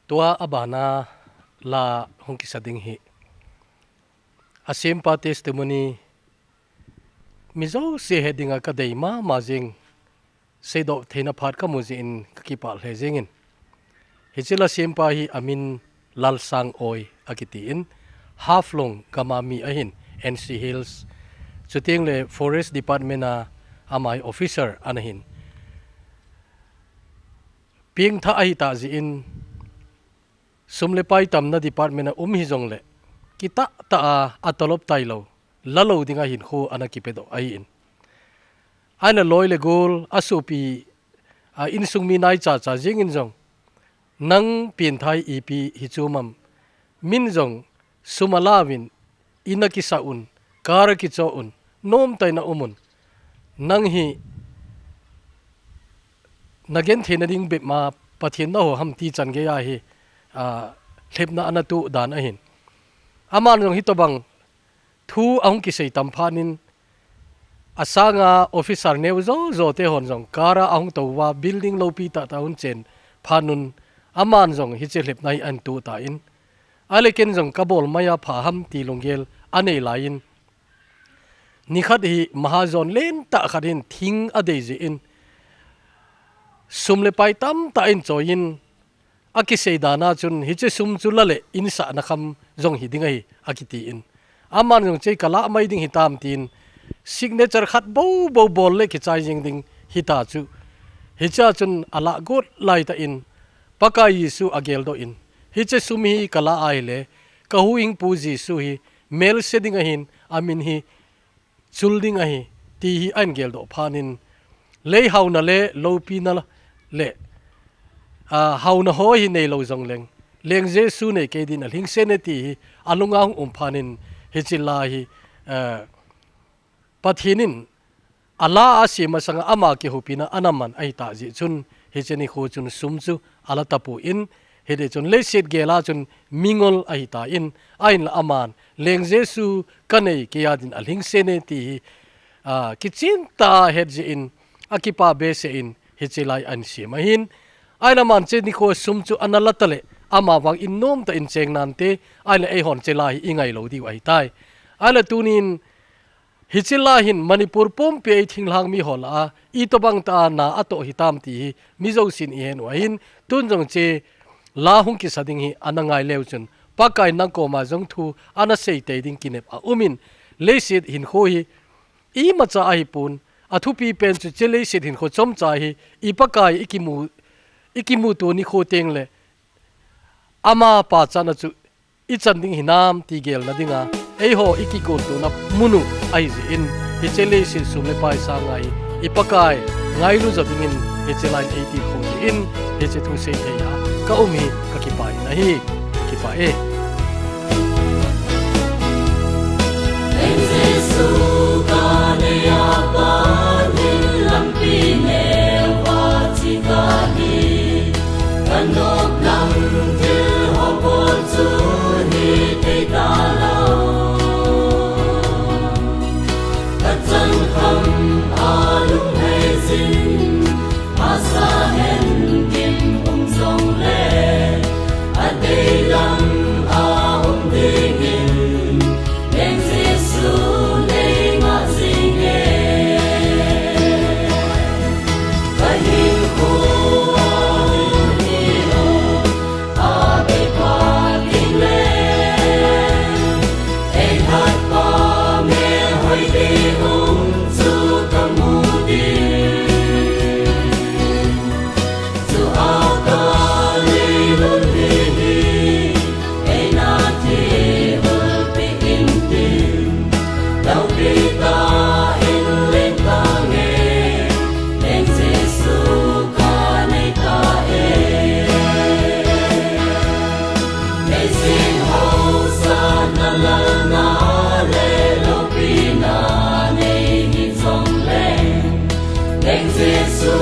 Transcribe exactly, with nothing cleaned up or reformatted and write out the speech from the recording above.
Tua abana la hung kisa ding hi, a sempa testimony mi jouse he dinga ka dei mama jing, seidoh theina phat ka mu jeh in ka kipah lheh jingin. Hiche la sempa hi amin Lalsang Oi akiti in, Haflong gama mi ahin, N C Hills, chuteng le Forest Department a ama hi officer ana hin. Pengtha ahitah jeh in, sum le pai tamna department a um hijongle, kitah tah a, a tolop tailou, lalou dinga hinkho ana kipedoh ahin. Ana loi le gol, a sopi, a insung mi nai chacha jingin jong, nang pengtha hi ipi hichu mam, min jong sum alauvin, in akisah un, car akichoh un, nomtah in aum un. Nang hi na genthei na ding bep ma Pathen naho ham ti chan gei ahi, a, lhepna ana toh dan ahin. Aman jong hitobang thu ahung kisei tam phat in, asanga officer neo jo jo te hon jong car a ahung tou uva, building loupi tah tah a hung chen phat un, aman jong hiche lhepna hi ana toh tan, ahile ken jong ka bol mai a pha ham ti lunggel anei laiyin, nikhat hi mahajon lentah khat hin thing adei jeh in, sum le pai tamtah in choi in, akisei dan a chun, hiche sum chu la le in sahna kham jong hi ding ahi, akiti in. Aman jong hiche ka lah mai ding hitam tin, signature khat bou bou bol le kichai jing ding hita chu. Hichea chun alah got laitah in, Pakai Jesu ageldoh in, hiche sum hi ka lah ahile, ka huhhingpu Jesu hi melse ding ahin, amin hi chul ding ahi, ti hi ana geldoh phat in, lei haona le loupina le, a, haona ho hi neilou jongleng, Leng Jesu nei kei din alhingsen e ti hi alunga hung um phat in, hiche la hi, a, Pathen in a la asem masanga ama kihopina ana man ahitah jeh chun, hiche nikho chun sum chu ala tapon, hiti chun leiset gel a chun mingol ahitan, ahinla aman, Leng Jesu ka nei kei a din alhingsen e ti hi, a, kichen tah a ahet jeh in, akipa behseh in, hiche la hi ana sem ahin, ahinla aman hiche nikho sum chu ana la tale, ama vang in nomtah in cheng nante, ahinla eihon hiche la hi i ngailou diu ahitai. Ahinla tunin, hiche la hin Manipur pumpi a i thinglhang mi ho lah a, itobang tah a na atoh hitam ti hi, mi jousen i het u ahin, tun jong hiche la hung kisa ding hi ana ngai leu chun, Pakai nang koma jong thu ana sei tei ding kinep aumin, leiset hinkho hi imacha ahipon, athupi pen chu hiche leiset hinkho chomcha hi, i Pakai i kimu, i kimuto nikho teng le, ama pachatna chu i chan ding hinam ti gelna dinga, eiho i kigotona mun u ahi jeh in, hiche leiset sum le pai sanga hi i Pakai ngailu jo dingin, hiche la in ei tilkhou jeh in, hiche thu sei thei a ka um hi ka kipah in ahi, ka kipah e. Leng Jesu ka nei a pat in lampi neo a che ka hi, ka nop lam thil ho bol chu hi thei talou. Ka changkham a lunglhai jin, masa hen kim um jongle, adei lam a um dingin, Leng Jesu nei ngah jing e. Ka hinkho a hin hi o, a bei phat in le, ei hatpa melhoi ding um chu ka mu ding. Chua ka leilun hi hi, ei na thilpi in tin, loupi tah in leng tange, Leng Jesu ka nei ta e. Nei jing haosatna, lalna le loupina nei hi jongleng, Leng Jesu